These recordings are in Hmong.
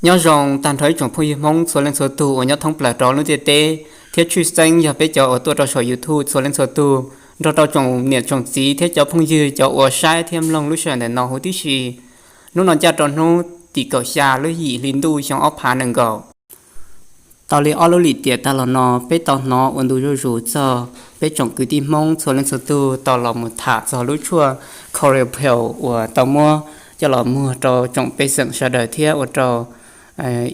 Nyob zoo tag nrho ib tsoom phooj ywg Hmoob txhua leej txhua tug uas nyob thoob plaws rau lub ntiaj teb, thiab tshwj xeeb yog peb cov uas tuaj rau saum YouTube txhua leej txhua tug, nrog rau tsoom niam tsoom txiv thiab cov phooj ywg cov uas saib thiab mloog lub sij hawm ntawm no huv tib si. Hnub no ncaj rau hnub tim kaum xya lub yim hli ntuj xyoo ob phav nees nkaum. Tau li ob lub lim tiam tag los no peb tau hnov ua ntu zuj zus txog peb tsoom kwv tij Hmoob txhua leej txhua tug tau los mus tham txog lub tshuaj Caudipril uas tau muab coj los muag rau tsoom pej xeem sawv daws thiab ua rau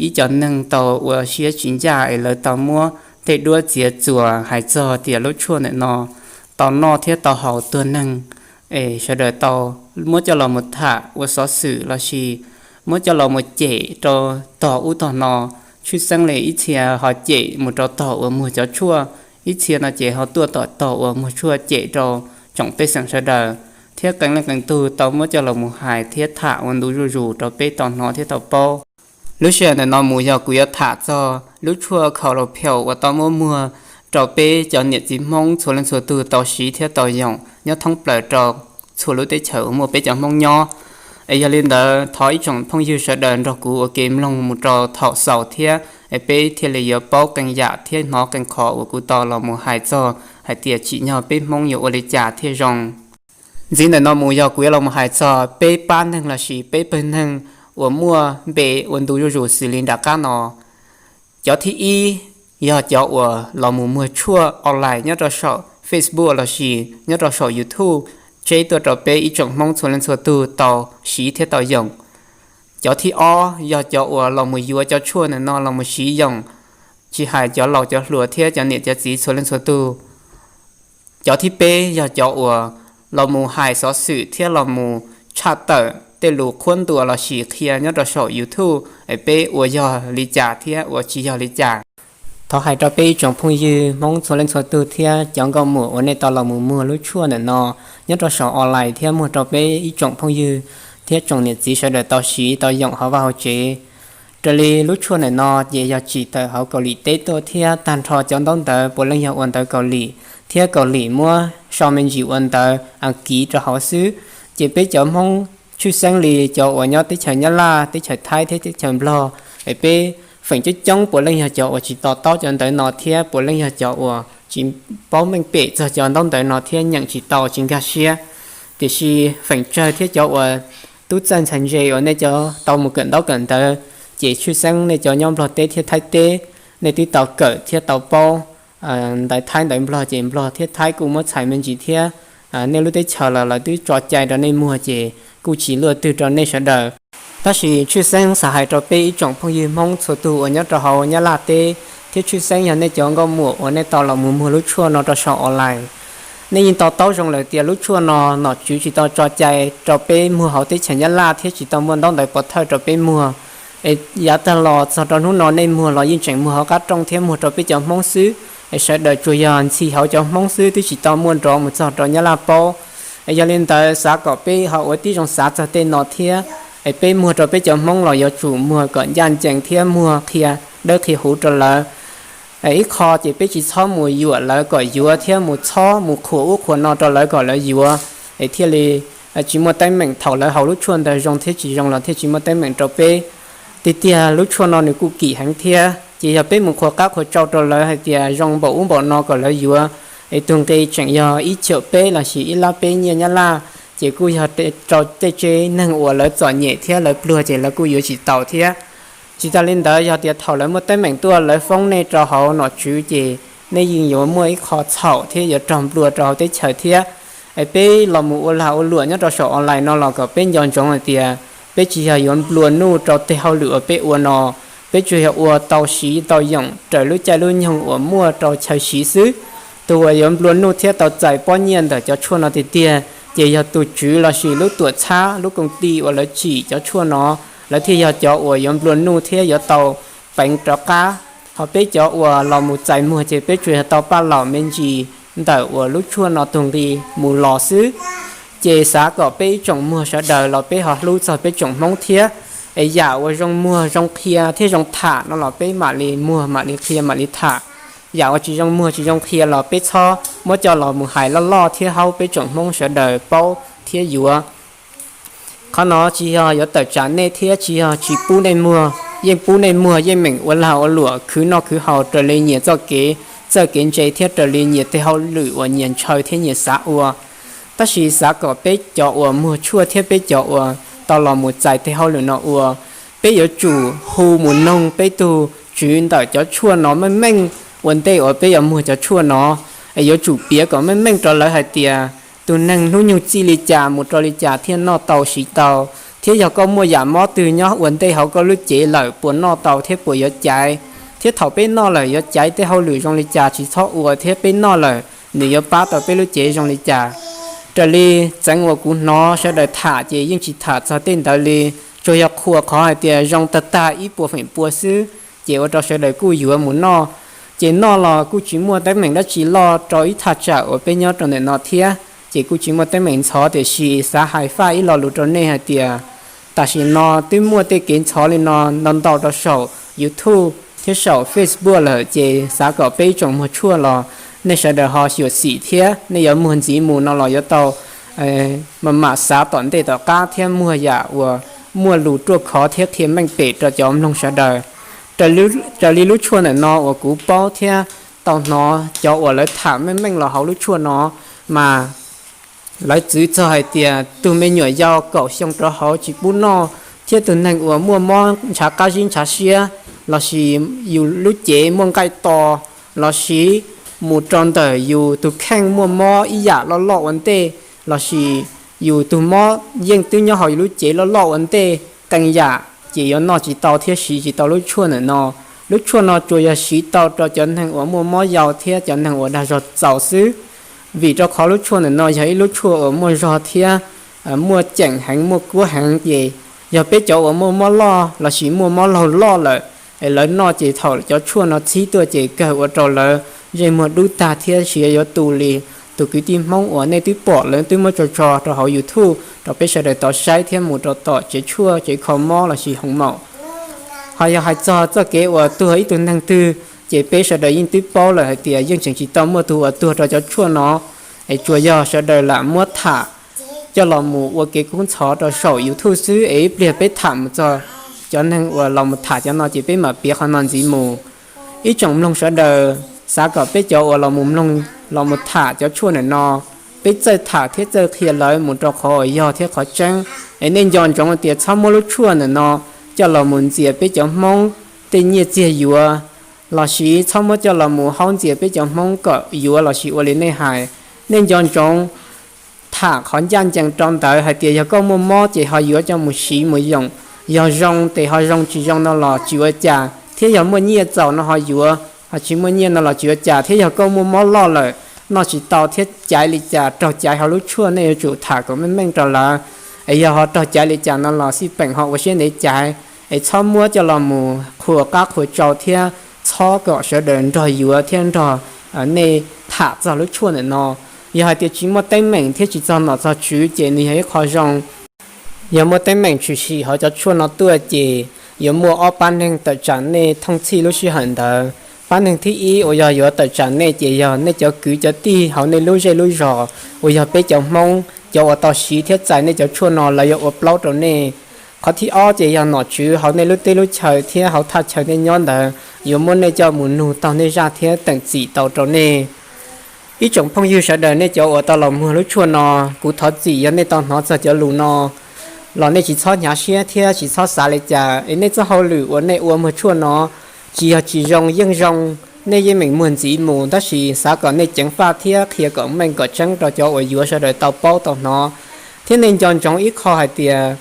ib co neeg tau ua siab tsis ncaj es lawv tau muab tej duab txiav txuas hais txog tias lub tshuaj ntawm no tau noj thiab tau haus tuag neeg, es sawv daws tau muab coj los mus tham ua xov xwm lossis muab coj los mus cem rau tog ub tog no. Tshwj xeeb li ib txhia ho cem mus rau tog uas muag cov tshuaj, ib txhia no ces ho tuaj tom tog uas muag tshuaj cem rau tsoom pej xeem sawv daws, thiab qee leej qee tug tau muab coj los mus hais thiab tham ua ntu zuj zus rau peb tau hnov thiab tau paub. Lub sij hawm ntawm no mus yog kuv yuav tham txog lub tshuaj Caudipril uas tau muab muag rau peb cov niam txiv Hmoob txhua leej txhua tug tau siv thiab tau yoom nyob thoob plaws rau txhua lub teb chaws uas muaj peb cov Hmoob nyob. Es yog li ntawd thov ib tsoom phooj ywg sawv daws nrog kuv ua ke mloog mus rau thaum xaus thiab es peb thiaj li yuav paub qee yam thiab hnov qee qhov uas kuv tau los mus hais txog hais tias tsim nyog peb Hmoob yuav ua li cas thiaj zoo. Ntxiv ntawm no mus yog kuv yuav los mus hais txog peb pab neeg lossis peb pawg neeg uas muaj npe ua ntu zuj zus xws li nram qab no. Cov thib ib yog cov uas los mus muag tshuaj online nyob rau saum Facebook lossis nyob rau saum YouTube tseb tuaj rau peb ib tsoom Hmoob txhua leej txhua tug tau siv thiab tau yoom. Cov thib ob yog cov uas los mus yuav cov tshuaj ntawm no los mus siv yoom, tsis hais cov laus cov hluas thiab cov niam cov txiv txhua leej txhua tug. Cov thib peb yog cov uas los mus hais xov xwm thiab los mus tshaj tawm tej lus qhuab ntuas lossis qhia nyob rau saum YouTube es peb ua yog li cas thiab ua tsis yog li cas. Thov hais rau peb ib tsoom phooj ywg Hmoob txhua leej txhua tug thiab cov nkauj muam uas nej tau los mus muag lub tshuaj ntawm no nyob rau saum online thiab muag rau peb ib tsoom phooj ywg thiab tsoom niam txiv sawv daws tau siv tau yoom hauv vaj hauv tsev. Raws li lub tshuaj ntawm no ces yog tsim tawm hauv Kaus Lim teb tuaj thiab tag nrho cov ntaub ntawv puav leej yog ua ntawv Kaus Lim, thiab Kaus Lim muab sau me ntsis ua ntawv Askiv rau hauv xwb. Ces peb cov Hmoob tshwj xeeb li cov uas nyob teb chaws Nyab Laj, teb chaws Thaib thiab teb chaws Nplog, es peb feem coob coob puav leej yog cov uas tsis to taub cov ntawv no thiab puav leej yog cov uas tsis paub meej pem txog cov ntaub ntawv no thiab nyeem tsis tau tsis nkag siab. Tiam sis feem tsawg thiab cov uas tub txawj ntxhais ntse uas nej cov tau mus kawm ntaub kawm ntawv, ces tshwj xeeb nej cov nyob Nplog teb thiab Thaib teb, nej twb tau kawm thiab tau paub ntawv Thaib ntawv Nplog, ces Nplog thiab Thaib kuj muab txhais me ntsis thiab. Nej lub teb chaws los lawv twb tso cai rau nej muag ces kuj tsis luaj twg rau nej sawv daws. Tab sis tshwj xeeb xav hais rau peb ib tsoom phooj ywg Hmoob txhua tug uas nyob rau hauv Nyab Laj teb, thiab tshwj xeeb yog nej cov nkauj muam uas nej tau los mus muag lub tshuaj no rau saum online. Nej yeej to taub zoo lawm tias lub tshuaj no nom tswv tsis tau tso cai rau peb muag hauv teb chaws Nyab Laj thiab tsis tau muaj ntaub ntawv pov thawj rau peb muag. Es yav tag los txog rau hnub no nej muag los yeej tseem muag hauv qab rooj thiab muag rau peb cov Hmoob xwb, es sawv daws tsuas yog ntxhi hauv cov Hmoob xwb twb tsis tau muaj nrov mus txog rau Nyab Laj paub. Es yog li ntawd xav kom peb ho ua tib zoo xav txog tej no thiab, es peb muag rau peb cov Hmoob los yuav tsum muag kom ncaj ncees thiab muag qhia dawb qhia huv rau lawv. Ib qho ces peb tsis txhob mus yuam lawv kom yuav thiab mus txhob mus qhuas ub qhuas no rau lawv kom lawv yuav, es thiaj li tsis muaj teeb meem thaum lawv haus lub tshuaj ntawd zoo thiab tsis zoo los thiaj tsis muaj teeb meem rau peb. Tiag tiag lub tshuaj no nws kuj kim heev thiab, ces yog peb mus qhuas qab qhuas tsau rau lawv hais tias zoo npaum ub npaum no kom lawv yuav, es tus nqi tseem yog ib caum peb lossis ib lab peb nyiaj Nyab Laj, ces kuj yog rau tej tsev neeg uas lawv txom nyem thiab lawv pluag ces lawv kuj yuav tsis tau thiab. Tsis tas li ntawd yog tias thaum lawv muaj teeb meem tuaj lawv foob nej rau hauv nom tswv ces nej yeej yuav muaj ib qho txhaum thiab yuav raug nplua rau hauv teb chaws thiab. Es peb los mus ua lag ua luam nyob rau saum online no los kom peb nco ntsoov hais tias peb tsis yog yuav nplua nuj rau tej hauj lwm uas peb ua no, peb tsuas yog ua tau siv tau yoom raws lub caij lub nyoog uas muaj rau chaw siv xwb. Tus uas yuav nplua nuj thiab tau txais pob nyiaj ntawm cov tshuaj no tiag tiag ces yog tus tswv lossis lub tuam txhab lub koom tij uas lawv tsim cov tshuaj no, lawv thiaj yog cov uas yuav nplua nuj thiab yuav tau peev rov qab. Ho peb cov uas los mus txais muag ces peb tsuas yog tau paj laum me ntsis ntawm uas lub tshuaj no tus nqi mus los xwb. Ces xav kom peb ib tsoom muag sawv daws los peb ho hlub txog peb tsoom Hmoob thiab. Es yam uas zoo muag zoo qhia thiab zoo tham no los peb mam li muag mam li qhia mam li tham. Yam uas tsis zoo muag tsis zoo qhia los peb txhob muab coj los mus hais loj loj thiab haub peb tsoom Hmoob sawv daws paub thiab yuav. Qhov no tsis yog yuav tawm tsam nej thiab tsis yog tsis pub nej muag, yeej pub nej muag yeej meem ua lag ua luam khwv noj khwv haus raws li nyias txoj kev txawj kev ntse thiab raws li nyias tej hauj lwm uas nyias ntshaw thiab nyias xav ua. Tab sis xav kom peb cov uas muag tshuaj thiab peb cov uas tau los mus txais tej hauj lwm no ua, peb yuav tsum hu mus noog peb tug tswv ntawm cov tshuaj no meej meej ua ntej uas peb yuav muag cov tshuaj no. Es yuav tsum piav kom meej meej rau lawv hais tias tus neeg hnub nyoog txij li cas mus rau li cas thiaj noj tau siv tau, thiab yog koj muaj yam mob twg nyob ua ntej hauv koj lub cev lawm puas noj tau thiab puas yuav caiv, thiab thaum peb noj lawm yuav caiv tej hauj lwm zoo li cas tsis txhob ua thiab peb noj lawm nws yuav pab tau peb lub cev zoo li cas. Raws li txeev uas kuv hnov sawv daws tham ces yeej tsis tham txog tej ntawd li, tsuas yog qhuas qhov hais tias zoo tag tag ib puas feem pua xwb, ces ua rau sawv daws kuj yuav mus noj. Ces noj los kuj tsis muaj teeb meem dab tsi loj rau ib thaj tsam uas peb nyob rau ntawm no thiab, ces kuj tsis muaj teeb meem ntxhov, tiam sis xav hais faj ib lo lus rau nej hais tias tam sim no twb muaj tej kev ntxhov li no ntau ntau rau saum YouTube thiab saum Facebook lawm, ces xav kom peb ib tsoom muag tshuaj los nej sawv daws ho xyuam xim thiab nej yuav muag ntxiv mus no los yuav tau mam mam xav tom ntej tom qab thiab muag yam uas muaj lus ruaj khov thiab qhia meej pem rau cov mloog sawv daws. Raws li lub tshuaj ntawm no uas kuv paub thiab tau hnov cov uas lawv tham meej meej los hauv lub tshuaj no mas lawv txwv txog hais tias tus me nyuam yau kaum xyoo rov hauv tsis pub noj, thiab tus neeg uas muaj mob ntshav qab zib ntshav siab, lossis yus lub cev muaj nqaij to, lossis mus rau ntawm yus tus kheej muaj mob ib yam loj loj ua ntej, lossis yus tus mob yeej twb nyob hauv yus lub cev loj loj ua ntej qee yam, ces yuav noj tsis tau thiab siv tsis tau lub tshuaj ntawm no. Lub tshuaj no tsuas yog siv tau rau cov neeg uas muaj mob yau thiab cov neeg uas dag zog txaus xwb. Vim rau qhov lub tshuaj ntawm no yog ib lub tshuaj uas muaj zog thiab muaj ceem heev muaj kuab heev, ces yog peb cov uas muaj mob loj lossis muaj mob laug loj lawm, es lawv noj ces thaum cov tshuaj no txhib tuaj ces kawg ua rau lawv ntsej muag dub tag thiab siav yuav tu li tus kwv tij Hmoob uas nej twb pom lawv twb muab tso tso rau hauv YouTube rau peb sawv daws tau saib thiab mus rau tom tsev tshuaj tsev kho mob lossis hoos maum. Ho yog hais txog txoj kev uas tuag ib tug neeg twg, ces peb sawv daws yeej twb paub lawm hais tias yeej tseem tsis tau muaj tus uas tuag rau cov tshuaj no, es tsuas yog sawv daws lam muab tham coj los mus ua kev kub ntxhov rau saum YouTube xwb, es ib pliag peb tham mus txog cov neeg uas los mus tham cov no ces peb mam piav qhov no ntxiv mus. Ib tsoom mloog sawv daws, xav kom peb cov uas los mus mloog, los mus tham cov tshuaj ntawm no, peb txawj tham thiab txawj qhia lawv mus rau qhov uas yog thiab qhov tseeb. Es nej nco ntsoov tias txhob muab lub tshuaj ntawm no coj los mus ntxias peb cov Hmoob tej nyiaj txiag yuav, lossis txhob muab coj los mus haub ntxias peb cov Hmoob kom yuav lossis ua li nej hais. Nej nco ntsoov tham qhov ncaj ncees rau ntawd hais tias yog koj muaj mob ces ho yuav coj mus siv mus yoom, yog zoo ces ho zoo, tsis zoo no los tsis ua cas, thiab yog muaj nyiaj txaus no ho yuav, ho tsis muaj nyiaj no los tsis ua cas, thiab yog koj muaj mob loj lawm, noj tsis tau thiab caiv li cas raug caiv hauv lub tshuaj, nej yuav tsum tham kom meej meej rau lawv. Es yog ho raug caiv li cas no los xij peem ho ua siab ntev caiv, es txhob muab coj los mus qhuas qab qhuas tsau thiab txhob kom sawv daws nrog yuav thiab nrog nej tham txog lub tshuaj ntawm no. Yog hais tias tsis muaj teeb meem thiab tsis txog nom txog tswv ces nws yog ib qho zoo. Yog muaj teeb meem tshwm sim hauv cov tshuaj no tuaj ces yuav muaj ob pab neeg tawm tsam nej thooj txhij lub sij hawm ntawd. Pab neeg thib ib uas yog yuav tawm tsam nej ces yog nej cov kwv cov tij hauv nej lub zej lub zos uas yog peb cov Hmoob, cov uas tau siv thiab txais nej cov tshuaj no lawv yuav ua plaub rau nej. Qhov thib ob ces yog nom tswv hauv nej lub teb lub chaw thiab hauv thaj chaw nej nyob ntawd yuav muab nej coj mus nug taug nej zaj thiab teem txim tau rau nej. Ib tsoom phooj ywg sawv daws, nej cov uas tau los muag lub tshuaj no, kuv thov txim yog nej tau hnov txog cov lus no los nej tsis txhob hnyav siab thiab tsis txhob xav li cas, es nej txoj hauj lwm uas nej ua muag tshuaj no tsis yog tsis zoo, yeej zoo, nej yeej meem muag ntxiv mus, tab sis xav kom nej ceev faj thiab qhia kom meej kom tseeb rau cov uas yuav sawv daws tau paub tau hnov. Thiab nej nco ntsoov ib qho hais tias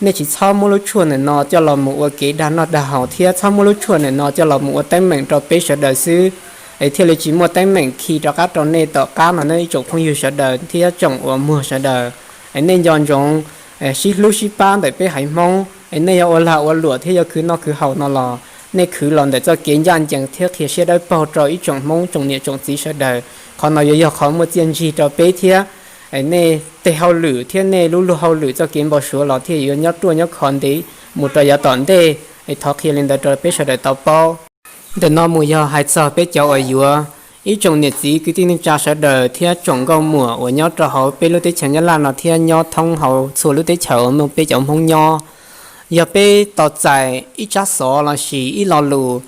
nej tsis txhob muab lub tshuaj ntawm no coj los mus ua kev dag noj dag haus thiab txhob muab lub tshuaj ntawm no coj los mus ua teeb meem rau peb sawv daws xwb, es thiaj li tsis muaj teeb meem khi rov qab rau nej tom qab no nawb ib tsoom phooj ywg sawv daws thiab tsoom uas muag sawv daws. Es nej nco ntsoov sib hlub sib pab ntawm peb haiv Hmoob, es nej yuav ua lag ua luam thiab yuav khwv noj khwv haus no los nej khwv los ntawm txoj kev ncaj ncees thiab qhia siab dawb paug rau ib tsoom Hmoob tsoom niam tsoom txiv sawv daws. Qhov no yuav yog qhov muaj txiaj ntsig rau peb thiab nej tej hauj lwm thiab nej lub luag hauj lwm txoj kev npau suav los thiaj yuav nyob ruaj nyob khov ntev mus rau yav tom ntej. Es thov qhia li ntawd rau peb sawv daws tau paub. Ntawm no mus yog hais txog peb cov uas yuav, ib tsoom niam txiv kwv tij neej tsa sawv daws thiab tsoom nkauj muam uas nyob rau hauv peb lub teb chaws Nyab Laj no thiab nyob thoob hauv txhua lub teb chaws uas muaj peb cov Hmoob nyob. Yog peb tau txais ib tsab xov lossis ib lo lus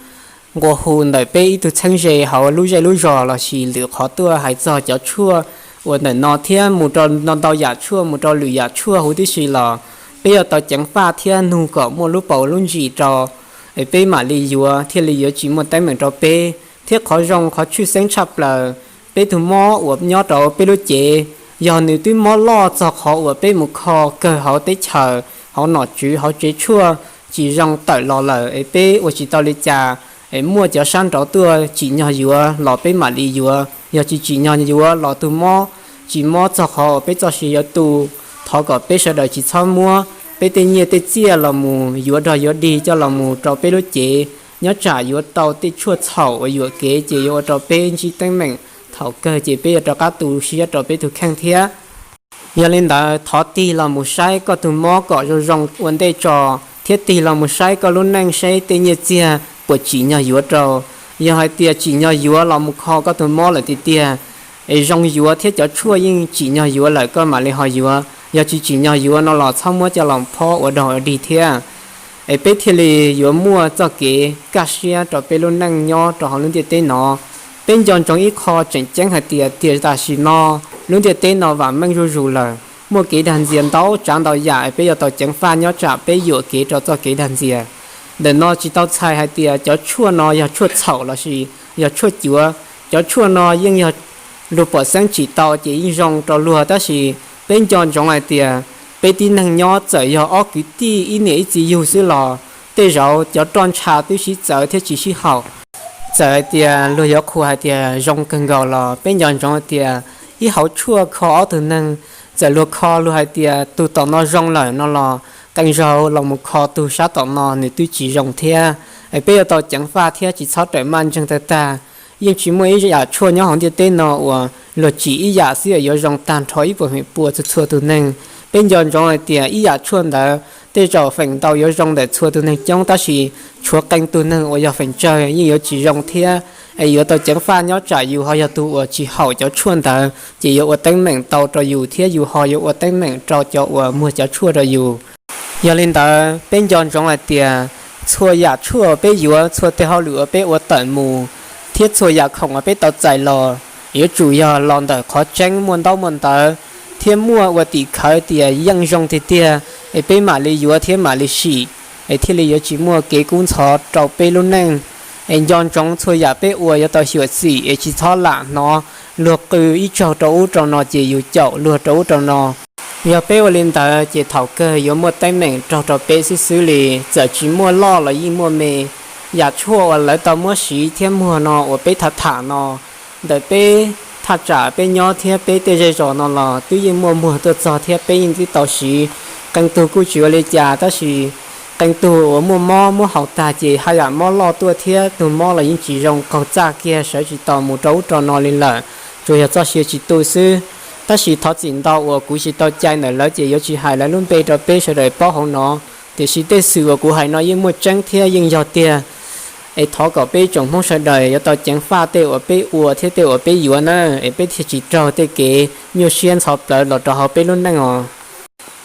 nqua hu ntawm peb ib tug txheeb ze hauv lub zej lub zos lossis lwm qhov tuaj hais txog cov tshuaj uas ntawm no thiab mus rau ntau ntau yam tshuaj, mus rau lwm yam tshuaj huv tib si los peb yuav tau ceev faj thiab nug kom muaj lub paus lub ntsis rau, es peb mam li yuav thiaj li yuav tsis muaj teeb meem rau peb. Thiab qhov zoo qhov tshwj xeeb tshaj plaws, peb tug mob uas nyob rau peb lub cev, yog nws twb mob loj txog qhov uas peb mus kho kawg hauv teb chaws, hauv nom tswv, hauv tsev tshuaj tsis zoo tawm los lawm es peb ua tsis tau li cas, es muaj cov sab nraud tuaj tsim nyog yuav los peb mam li yuav, yog tsis tsim nyog yuav los tus mob tsis mob txog qhov uas peb txoj sia yuav tu. Thov kom peb sawv daws tsis txhob muab peb tej nyiaj tej txiaj los mus yuav dog yuav dig coj los mus rau peb lub cev, nyob tsam yuav tau tej tshuaj txhaum uas yuam kev ces yuav ua rau peb ntsib teeb meem, thaum kawg ces peb yuav rov qab tu siab rau peb tus kheej thiab. Yog li ntawd thov tig los mus saib koj tus mob kom zoo zoo ua ntej tso, thiab tig los mus saib koj lub neej saib tej nyiaj txiag puas tsim nyog yuav rau. Yog hais tias tsim nyog yuav los mus kho koj tus mob lawm tiag tiag, es zoo yuav thiab cov tshuaj yeej tsim nyog yuav lawm koj mam li ho yuav, yog tsis tsim nyog yuav no los txhob muab coj los phob ua dog ua dig thiab. Es peb thiaj li yuav muaj txoj kev kaj siab rau peb lub neej nyob rau hauv lub ntiaj teb no. Peb nco ntsoov ib qho tseem ceeb hais tias tiam tam sim no lub ntiaj teb no vam meej zuj zus lawm, muaj kev dag ntxias ntau tsav ntau yam es peb yuav tau ceev faj nyob tsam peb yuam kev rau txoj kev dag ntxias. Ntawm no tsis tau txhais hais tias cov tshuaj no yog tshuaj txhaum lossis yog tshuaj cuav, cov tshuaj no yeej yog luag pom xeeb tsim tau ces yeej zoo rau luag, tab sis peb nco ntsoov hais tias peb tib neeg nyob txawm yog ob kwv tij ib niam ib txiv yug xwb los tej zaum cov roj ntsha twb sib txawv thiab tsis sib haum. Txawm hais tias luag yuav qhuas hais tias zoo kawg nkaus los peb nco ntsoov hais tias ib hauv tshuaj kho ob tug neeg, txawm luag kho luag hais tias tus tom no zoo lawm no los qee zaug los mus kho tus sab tom no nws twb tsis zoo thiab. Es peb yuav tau ceev faj thiab tsis txhob rawm maj ntseeg tag tag. Yeej tsis muaj ib yam tshuaj nyob hauv ntiaj teb no uas luag tsim ib yam xwb yuav zoo tag nrho ib puas feem pua txhua txhua tus neeg. Peb nco ntsoov hais tias ib yam tshuaj ntawd tej zaum feem ntau yuav zoo ntawm txhua tus neeg coob, tab sis tshuav qee tus neeg uas yog feem tsawg yeej yuav tsis zoo thiab. Es yuav tau ceev faj nyob tsam yus ho yog tus uas tsis haum cov tshuaj ntawd ces yuav ua teeb meem tau rau yus thiab yus ho yuav ua teeb meem rau cov uas muag cov tshuaj rau yus. Yog li ntawd peb nco ntsoov hais tias txhua yam tshuaj uas peb yuav, txhua tej hauj lwm uas peb ua tawm mus, thiab txhua yam khoom uas peb tau txais los, yuav tsum yog los ntawm qhov tseeb muaj ntaub muaj ntawv, thiab muaj ua tim khawv tias yeej zoo tiag tiag, es peb mam li yuav thiab mam li sim, es thiaj li yuav tsis muaj kev kub ntxhov rau peb lub neej. Es nco ntsoov txhua yam peb ua yuav tau xyuam xim es tsis txhob lam hnov luag qw ib tsaug rau ub rau no ces yus caum luag rau ub rau no. Yog peb ua li ntawd ces thaum kawg yuav muaj teeb meem raug rau peb xwb xwb li, txawm tsis muaj loj los yeej muaj me. Yam tshuaj uas lawv tau muab siv thiab muag no uas peb tham tham no, ntawm peb thaj tsam peb nyob thiab peb tej zej zos no los twb yeej muaj muag tuaj txog thiab peb yeej twb tau siv. Qee tug kuj tsis ua li cas, tab sis qee tug uas muaj mob muab haus tag ces haj yam mob loj tuaj thiab tus mob los yeej tsis zoo, qaug txaj kiag sawv tsis tau mus rau ub rau no li lawm, tsuas yog txoj sia tsis tu xwb. Tab sis thov txim ntau uas kuv tsis tau cai ntawm lawv ces yuav tsis hais lawv lub npe rau peb sawv daws paub hauv no, tiam sis tej xwm uas kuv hais no yeej muaj tseeb thiab yeej yog tiag. Es thov kom peb tsoom Hmoob sawv daws yuav tau ceev faj tej uas peb ua thiab tej uas peb yuav na, es peb thiaj tsis raug tej kev nyuaj siab ntxhov plawv los rau hauv peb lub neej os.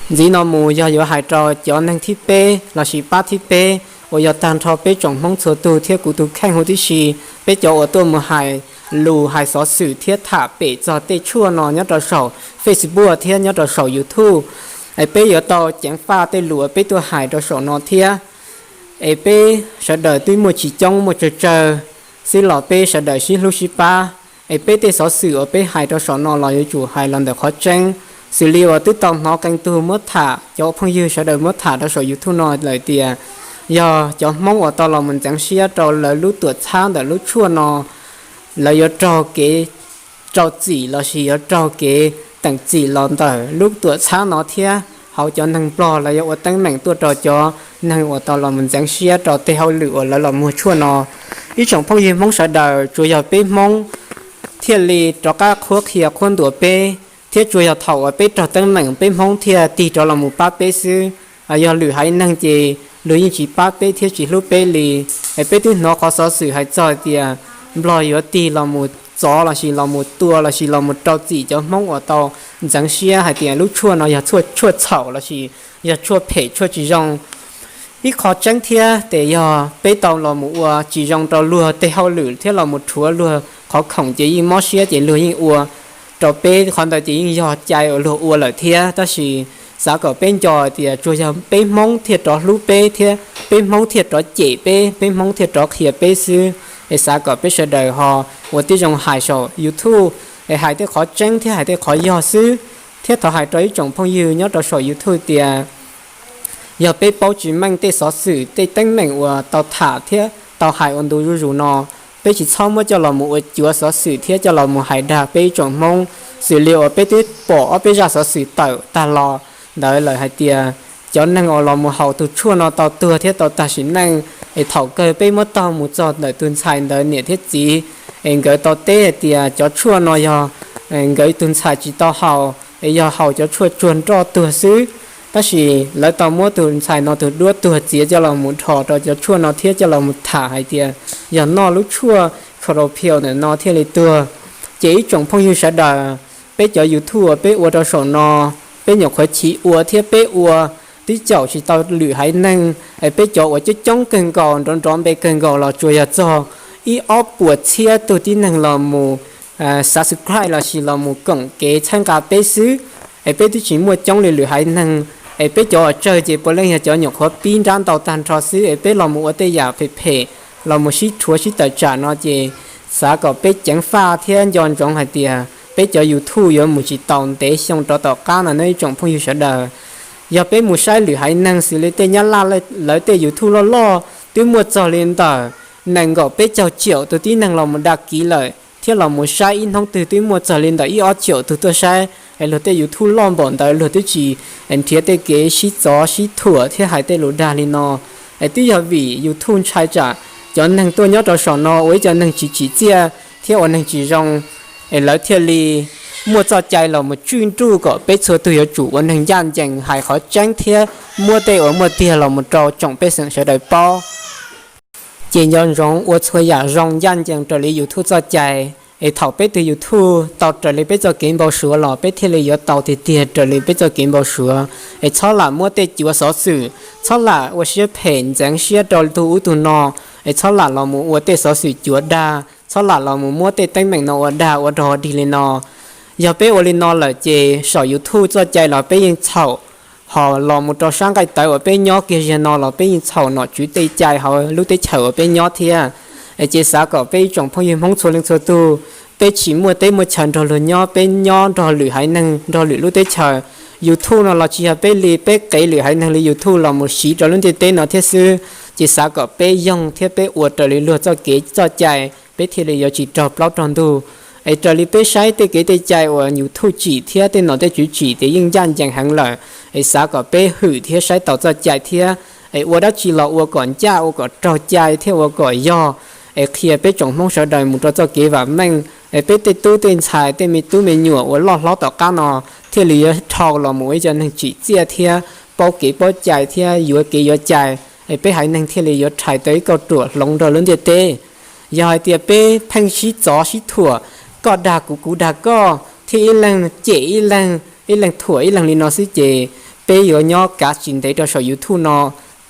Ntxiv no mus yog yuav hais rau cov neeg thib peb lossis pab thib peb uas yog tag nrho peb tsoom Hmoob txhua tug thiab kuv tus kheej huv tib si, peb cov uas tuaj mus hais lus hais xov xwm thiab tham pem txog tej tshuaj no nyob rau saum Facebook thiab nyob rau saum YouTube. Es peb yuav tau ceev faj tej lus uas peb tuaj hais rau saum no thiab. Es peb sawv daws twb muaj tsis coob, muaj tsawg tsawg xwb los peb sawv daws sib hlub sib pab. Es peb tej xov xwm uas peb hais rau saum no los yuav tsum hais los ntawm qhov tseeb, xws li uas twb tau hnov qee tug muab tham, cov phooj ywg sawv daws muab tham rau saum YouTube no lawm tias yog cov Hmoob uas tau los mus ntxeev siab rau lawv lub tuam txhab ntawm lub tshuaj no, lawv yuav raug kev rau txim lossis yuav raug kev teem txim los ntawm lub tuam txhab no thiab. Hauv cov neeg Nplog lawv yuav ua teeb meem tuaj rau cov neeg uas tau los mus ntxeev siab rau tej hauj lwm uas lawv los muag tshuaj no. Ib tsoom phooj ywg Hmoob sawv daws, tsuas yog peb Hmoob thiaj li rov qab qhuab qhia qhuab ntuas peb, thiab tsuas yog thaum uas peb raug teeb meem peb Hmoob thiaj tig rov los mus pab peb xwb. Yog lwm haiv neeg ces luag yeej tsis pab peb thiab tsis hlub peb li. Es peb twb hnov qhov xov xwm hais txog tias Nplog yuav tig los mus txov lossis los mus tua lossis los mus rau txim cov Hmoob uas tau ntxeev siab hais tias lub tshuaj no yog tshuaj txhaum lossis yog tshuaj phem tshuaj tsis zoo. Ib qho tseeb thiab ces yog peb tau los mus ua tsis zoo rau luag tej hauj lwm thiab los mus rhuav luag qhov khoom ces yeej mob siab ces luag yeej ua rau peb, qhov ntawd ces yeej yog cai uas luag ua lawm thiab. Tab sis xav kom peb nco tias tsuas yog peb Hmoob thiaj rov hlub peb thiab peb Hmoob thiaj rov cem peb, peb Hmoob thiaj rov qhia peb xwb. Es xav kom peb sawv daws ho ua tib zoo hais saum YouTube es hais tej qhov tseeb thiab hais tej qhov yog xwb. Thiab thov hais rau ib tsoom phooj ywg nyob rau saum YouTube tias yog peb paub tsis meej tej xov xwm tej teeb meem uas tau tham thiab tau hais ua ntu zuj zus no, peb tsis txhob muab coj los mus ua cuav xov xwm thiab coj los mus hais dag peb ib tsoom Hmoob. Xws li uas peb twb pom ob peb zaj xov xwm tawm tag los ntawd lawm hais tias cov neeg uas los mus haus tus tshuaj no tau tuag thiab tau tag sim neej, es thaum kawg peb muab taug mus txog ntawm tus ntxhais ntawd niam thiab txiv, es nkawd tau teb hais tias cov tshuaj no yog nkawd tus ntxhais tsis tau haus, es yog haus cov tshuaj tsuag nroj tuag xwb. Tab sis lawv tau muab tus ntxhais no tus duab tuag txiav coj los mus dhos rau cov tshuaj no thiab coj los mus tham hais tias yog noj lub tshuaj Clorofil ntawm no thiaj li tuag. Ces ib tsoom phooj ywg sawv daws, peb cov YouTube uas peb ua rau saum no, peb nyuam qhuav chiv ua thiab peb ua twb caum tsis tau lwm haiv neeg, es peb cov uas coob coob kawg nkaus nrov nrov npe kawg nkaus los tsuas yog txog ib ob puas txhiab tug tib neeg los mus subscribe lossis los mus koom kev txhawb nqa peb xwb. Es peb twb tsis muaj coob li lwm haiv neeg, es peb cov uas tsawg ces puav leej yog cov nyuam qhuav pib nrab ntau tag nrho xwb, es peb los mus ua tej yam phem phem los mus sib rhuav sib tawm tsam no ces xav kom peb ceev faj thiab nco ntsoov hais tias peb cov YouTube yuav mus tsis tau ntev xyoo rov tom qab no nawb ib tsoom phooj ywg sawv daws. Yog peb mus saib lwm haiv neeg xws li tej Nyab Laj lawv tej YouTube loj loj twb muaj txog li ntawm nees nkaum peb caug triệu tus tib neeg los mus đăng ký lawm thiab los mus saib ib hnub twg twb muaj txog li ntawm ib ob triệu tus tuaj saib, es luag tej YouTube loj npaum ntawd luag twb tsis nrhiav tej kev sib txov sib thuam thiab hais tej lus dag li no. Es twb yog vim YouTube ntshai tsam cov neeg tuaj nyob rau saum no ua ib co neeg tsis tsim txiaj thiab ua neeg tsis zoo, es lawv thiaj li muaj txoj cai los mus tswj nruj kom peb txhua tug yuav tsum ua neeg ncaj ncees hais qhov tseeb thiab muab tej uas muaj tiag los mus rau tsoom pej xeem sawv daws paub. Ces nco ntsoov ua txhua yam zoo ncaj ncees raws li YouTube txoj cai, es thaum peb tus YouTube tau raws li peb txoj kev npau suav los peb thiaj li yuav tau tiag tiag raws li peb txoj kev npau suav. Es txhob lam muab tej cuav xov xwm, txhob lam ua siab phem ntxeev siab rau tus ub tus no, es txhob lam los mus ua tej xov xwm cuav dag, txhob lam los mus muab tej teeb meem no ua dag ua rog dig li no. Yog peb ua li no lawm ces saum YouTube txoj cai los peb yeej txhaum, ho los mus rau sab nqaij tawv uas peb nyob kiag ziag no los peb yeej txhaum nom tswv tej cai hauv lub teb chaws uas peb nyob thiab. Es ces xav kom peb ib tsoom phooj ywg Hmoob txhua leej txhua tug, peb tsis muaj teb muaj chaw nrog luag nyob, peb nyob nrog lwm haiv neeg nrog lwm lub teb chaws. YouTube no los tsis yog peb li, peb qev lwm haiv neeg li YouTube los mus siv rau lub ntiaj teb no thiab xwb. Ces xav kom peb yoog thiab peb ua raws li luag txoj kev txoj cai, peb thiaj li yuav tsis raug plaub raug ntug. Es raws li peb saib tej kev tej cai uas YouTube tsim thiab tej nom tej tswv tsim ces yeej ncaj ncees heev lawm. Es xav kom peb hwm thiab saib taus txoj cai thiab, es ua dab tsi los ua kom ncaj, ua kom raug cai thiab ua kom yog, es qhia peb tsoom Hmoob sawv daws mus rau txoj kev vam meej, es peb tej tub tej ntxhais tej me tub me nyuam uas loj hlob tom qab no thiaj li yuav dhau los mus ua ib co neeg tsim txiaj thiab paub kev paub cai thiab yuav kev yuav cai, es peb haiv neeg thiaj li yuav rhais tau ib kauj ruam hloov rau lub ntiaj teb. Yog hais tias peb pheej sib txov sib thuam, koj dag kuv kuv dag koj thiab ib leeg cem ib leeg, ib leeg thuam ib leeg li no xwb ces peb yuav nyob kav tsis ntev rau saum YouTube no.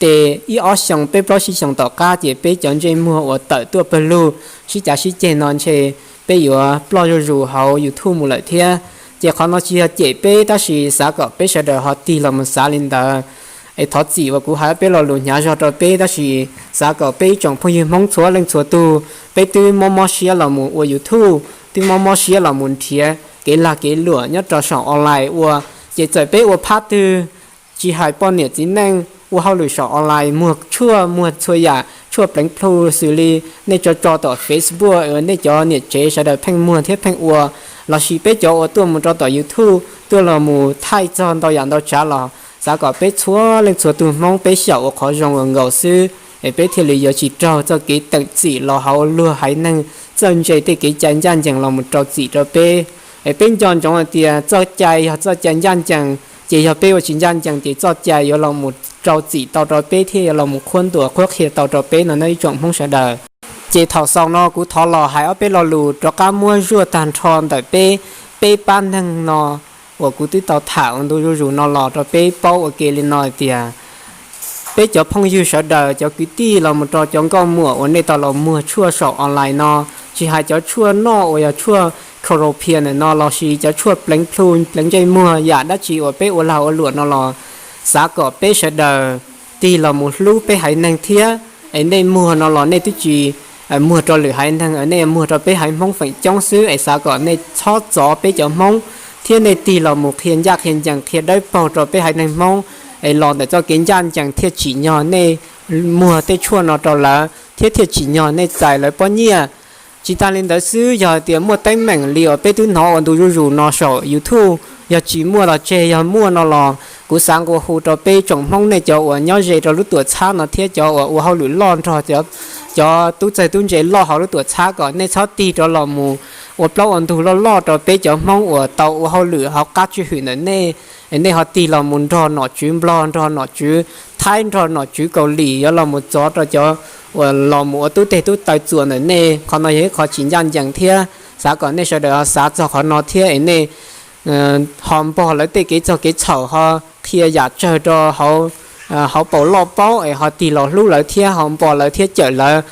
Ces ib ob xyoos peb plaub tsib xyoos tom qab ces peb cov ntsej muag uas tawm tuaj pawg lug sib cav sib ceg no ntshe peb yuav ploj zuj zus hauv YouTube mus lawm thiab. Ces qhov no tsis yog cem peb tab sis xav kom peb sawv daws ho tig los mus xav li ntawd. Es thov txim uas kuv hais peb lo lus hnyav zog rau peb tab sis xav kom peb ib tsoom phooj ywg Hmoob txhua leej txhua tug, peb twb mob mob siab los mus ua YouTube, twb mob mob siab los mus nrhiav kev lag kev luam nyob rau saum online ua. Ces txawm peb ua phab twg, tsis hais poj niam txiv neej ua hauj lwm saum online, muag tshuaj muag txhua yam tshuaj pleev plhu xws li nej tso tso tom Facebook, nej cov niam tsev sawv daws pheej muag thiab pheej ua, lossis peb cov uas tuaj mus rau tom YouTube tuaj los mus thaij txog ntau yam ntau tsav los xav kom peb txhua leej txhua tug Hmoob peb xyaum ua qhov zoo uas nkaus xwb, es peb thiaj li yuav tsis raug txoj kev teem txim los hauv luag haiv neeg txawj ntse tej kev cai ncaj ncees los mus rau txim rau peb. Es peb nco ntsoov hais tias txoj cai yog txoj cai ncaj ncees, ces yog peb ua tsis ncaj ncees ces txoj cai yuav los mus rau txim tau rau peb thiab yuav los mus qhuab ntuas qhuab qhia tau rau peb no nawb ib tsoom Hmoob sawv daws. Ces thaum xaus no kuv thov los hais ob peb lo lus rov qab muab zuaj tag nrho ntawm peb, peb pab neeg no uas kuv twb tau tham ua ntu zuj zus no los rau peb paub ua ke li no hais tias peb cov phooj ywg sawv daws, cov kwv tij los mus rau cov nkauj muam uas nej tau los muag tshuaj saum online no, tsis hais cov tshuaj noj uas yog tshuaj khaus raus phias ntawm no lossis cov tshuaj pleev plhu pleev ntsej muag yam dab tsi uas peb ua lag ua luam no los xav kom peb sawv daws tig los mus hlub peb haiv neeg thiab. Es nej muag no los nej twb tsis muag rau lwm haiv neeg, nej muag rau peb haiv Hmoob feem coob xwb. Es xav kom nej txhob txov peb cov Hmoob thiab nej tig los mus qhia ncaj qhia ncees qhia dawb paug rau peb haiv neeg Hmoob, es los ntawm txoj kev ncaj ncees thiaj tsim nyog nej muag tej tshuaj no rau lawv thiab thiaj tsim nyog nej txais lawv pob nyiaj. Tsis tas li ntawd xwb, yog tias muaj teeb meem li uas peb twb hnov ua ntu zuj zus no saum YouTube, yog tsis muaj los tseg, yog muaj no los kuv xav nqua hu rau peb tsoom Hmoob nej cov uas nyob ze rau lub tuam txhab no thiab cov uas ua hauj lwm loj nrog cov tub txawg tub ntse loj hauv lub tuam txhab kom nej txhob tig rov los mus ua plaub ua ntug loj loj rau peb cov Hmoob uas tau ua hauj lwm hauv qab tswj hwm ntawm nej. Nej ho tig los mus nrog nom tswv Nplog, nrog nom tswv Thaib, nrog nom tswv Kaus Lim yuav los mus txov rau cov uas los mus ua tub teg tub taw txuas ntawm nej. Qhov no yog ib qho tsis ncaj ncees thiab xav kom nej sawv daws ho xav txog qhov no thiab es nej ho npog lawv tej kev txog kev txhaum, ho qhia yam tsawg rau hauv paus loj paub es ho tig los hlub lawv thiab ho npog lawv thiab cawm lawv.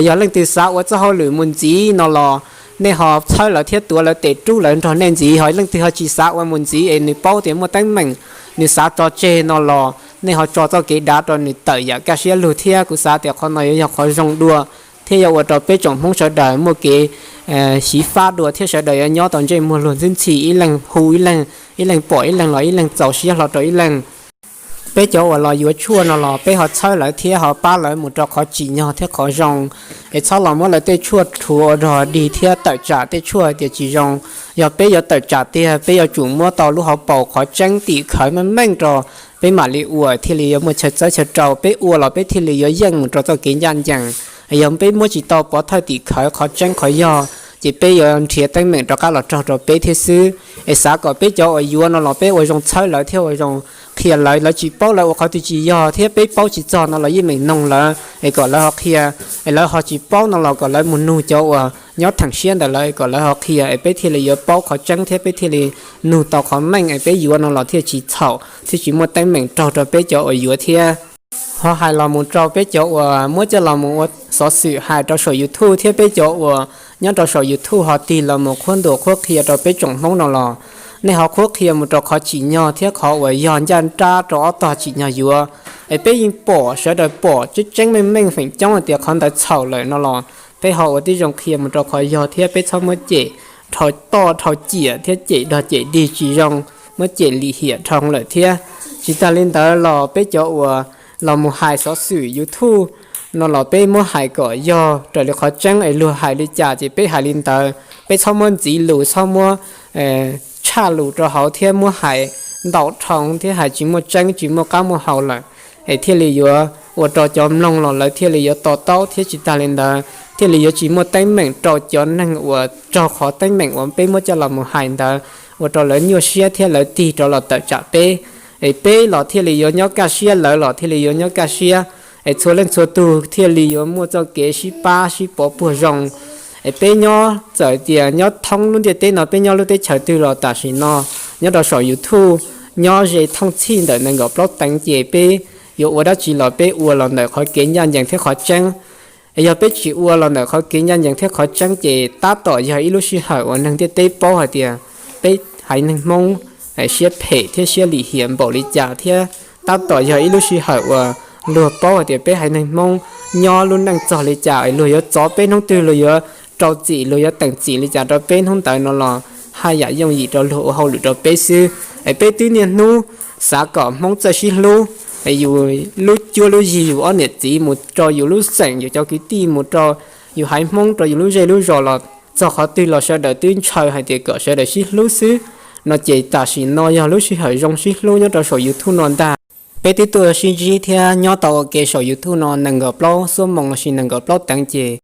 Yog leej twg xav ua txoj hauj lwm mus ntxiv no los nej ho txhawb lawv thiab tuav lawv tes rub lawv nrog nej ntxiv. Ho leej twg ho tsis xav ua mus ntxiv es nws paub tias muaj teeb meem nws xav tso tseg no los nej ho tso txoj kev dav rau nws tawm yam kaj siab lug thiab. Kuv xav tias qhov no yuav yog qhov zoo dua thiab yuav ua rau peb tsoom Hmoob sawv daws muaj kev xyiv fab dua thiab sawv daws yuav nyob tau ntsej muag luag ntxwb ntxhi, ib leeg hu ib leeg, ib leeg pom ib leeg los ib leeg txaus siab hlo rau ib leeg. Peb cov uas los yuav tshuaj no los peb ho txhawb lawv thiab ho pab lawv mus rau qhov tsim nyog thiab qhov zoo, es txhob los muab lawv tej tshuaj rhuav ua rog dig thiab tawm tsam tej tshuaj tias tsis zoo. Yog peb yuav tawm tsam tiag peb yuav tsum muab tau lub hauv paus qhov tseeb tim khawv meej meej rau peb mam li ua thiaj li yuav muaj chaw txawb chaw rau, peb ua los peb thiaj li yuav yeej mus rau txoj kev ncaj ncees. Yog peb muab tsis tau pov thawj tim khawv qhov tseeb qhov yog ces peb yuav nrhiav teeb meem rov qab los raug rau peb thiab xwb. Es xav kom peb cov uas yuav no los peb ua zoo txhawb lawv thiab ua zoo qhia lawv, lawv tsis paub lawv ua qhov twg tsis yog thiab peb paub tsis txog no los yeej meem noog lawv es kom lawv ho qhia. Es lawv ho tsis paub no los kom lawv mus nug cov uas nyob theem siab ntawm lawv kom lawv ho qhia es peb thiaj li yuav paub qhov tseeb thiab peb thiaj li nug tau qhov meej es peb yuav no los thiaj tsis txhaum thiab tsis muaj teeb meem raug rau peb cov uas yuav thiab. Ho hais los mus rau peb cov uas muab coj los mus ua xov xwm hais rau saum YouTube thiab peb cov uas nyob rau saum YouTube ho tig los mus qhuab ntuas qhuab qhia rau peb tsoom Hmoob no los nej ho qhuab qhia mus rau qhov tsim nyog thiab qhov uas yog ncaj nrab rau ob tog tsim nyog yuav. Es peb yeej pom, sawv daws pom tseeb tseeb meej meej feem coob hais tias qhov ntawd txhaum lawm no los peb ho ua tib zoo qhia mus rau qhov yog thiab peb txhob muab cem dhau toj dhau ciam thiab cem dog cem dig tsis zoo, muab cem lim hiam dhau lawm thiab. Tsis tas li ntawd los peb cov uas los mus hais xov xwm YouTube no los peb muab hais kom yog raws li qhov tseeb es luag hais li cas ces peb hais li ntawd, peb txhob muab ntxiv lus, txhob muab tshaj lus rau hauv thiab muab hais ntau dhau thiab hais tsis muaj tseeb tsis muaj qab muaj hau lawm, es thiaj li yuav ua rau cov mloog los lawv thiaj li yuav to taub thiab tsis tas li ntawd thiaj li yuav tsis muaj teeb meem rau cov neeg uas raug qhov teeb meem uas peb muab coj los mus hais ntawd ua rau lawv nyuaj siab thiab lawv tig rov los tawm tsam peb. Es peb los thiaj li yuav nyob kaj siab, lawv los thiaj li yuav nyob kaj siab, es txhua leej txhua tug thiaj li yuav muaj txoj kev sib pab sib pov puag zoo. Es peb nyob txawm tias nyob thoob lub ntiaj teb no peb nyob lub teb chaws twg los tam sim no nyob rau saum YouTube nyob ze thooj txhij ntawm nees nkaum plaub teev ces peb yuav ua dab tsi los peb ua los ntawm qhov kev ncaj ncees thiab qhov tseeb. Es yog peb tsis ua los ntawm qhov kev ncaj ncees thiab qhov tseeb ces tab tom yog ib lub sij hawm uas neeg ntiaj teb paub hais tias peb haiv neeg Hmoob siab phem thiab siab lim hiam npaum li cas thiab tab tom yog ib lub sij hawm uas luag paub hais tias peb haiv neeg Hmoob nyob lub neej txog li cas, luag yuav txov peb hnub twg, luag yuav rau txim, luag yuav teem txim li cas rau peb hnub ntawd no los haj yam yooj yim rau luag ua hauj lwm rau peb xwb. Es peb twb niaj hnub xav kom Hmoob txawj sib hlub, yus lub cuab lub yig yus ob niam txiv mus rau yus lub xeem yus cov kwv tij mus rau yus haiv Hmoob rau yus lub zej lub zos los txog qhov twg los sawv daws twb ntshaw hais tias kom sawv daws sib hlub xwb. No ces tam sim no yog lub sij hawm zoo sib hlub nyob rau saum YouTube no ntag. Peb twb tuaj sib ntsib thiab nyob tau ua ke saum YouTube no nees nkaum plaub xuab moos lossis nees nkaum plaub teev ces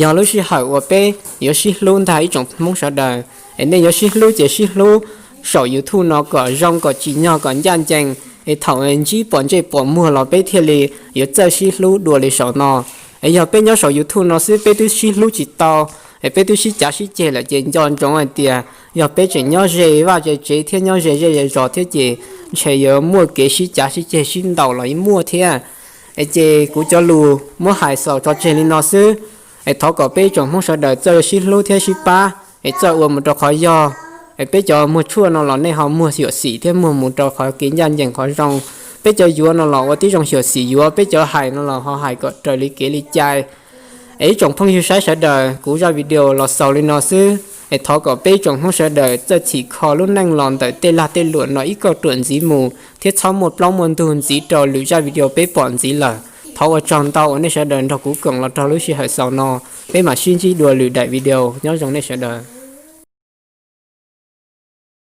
yog lub sij hawm uas peb yuav sib hlub ntag ib tsoom Hmoob sawv daws. Es nej yuav sib hlub ces sib hlub saum YouTube no kom zoo kom tsim nyog kom ncaj ncees, es thaum ntsib pom ntsej pom muag los peb thiaj li yuav txawj sib hlub dua li saum no. Es yog peb nyob saum YouTube no xwb peb twb sib hlub tsis tau, es peb twb sib cav sib ceg lawm ces nco ntsoov hais tias yog peb tseem nyob ze vaj ze tsev thiab nyob ze zej ze zos thiab ces ntshe yuav muaj kev sib cav sib ceg sib ntaus los muaj thiab. Es ces kuv cov lus muab hais xaus tso tseg li no xwb. Es thov kom peb tsoom Hmoob sawv daws txawj sib hlub thiab sib pab, es txawj ua mus rau qhov yog. Es peb cov muag tshuaj no los nej ho muag xyuam xim thiab muag mus rau qhov kev ncaj ncees qhov zoo. Peb cov yuav no los ua tib zoo xyuam xim yuav, peb cov hais no los ho hais kom raws li kev li cai. Es ib tsoom phooj ywg saib sawv daws, kuv zaj video los xaus li no xwb. Es thov kom peb tsoom Hmoob sawv daws txawj txhim kho lub neej los ntawm tej lag tej luam no ib kauj ruam ntxiv mus thiab txhob muaj plaub muaj ntug ntxiv rau lwm zaj video peb pom ntxiv lawm. Thov ua tsaug ntau uas nej sawv daws nrog kuv koom los rau lub sij hawm xaus no. Peb mam sib ntsib dua lwm daim video. Nyob zoo nej sawv daws.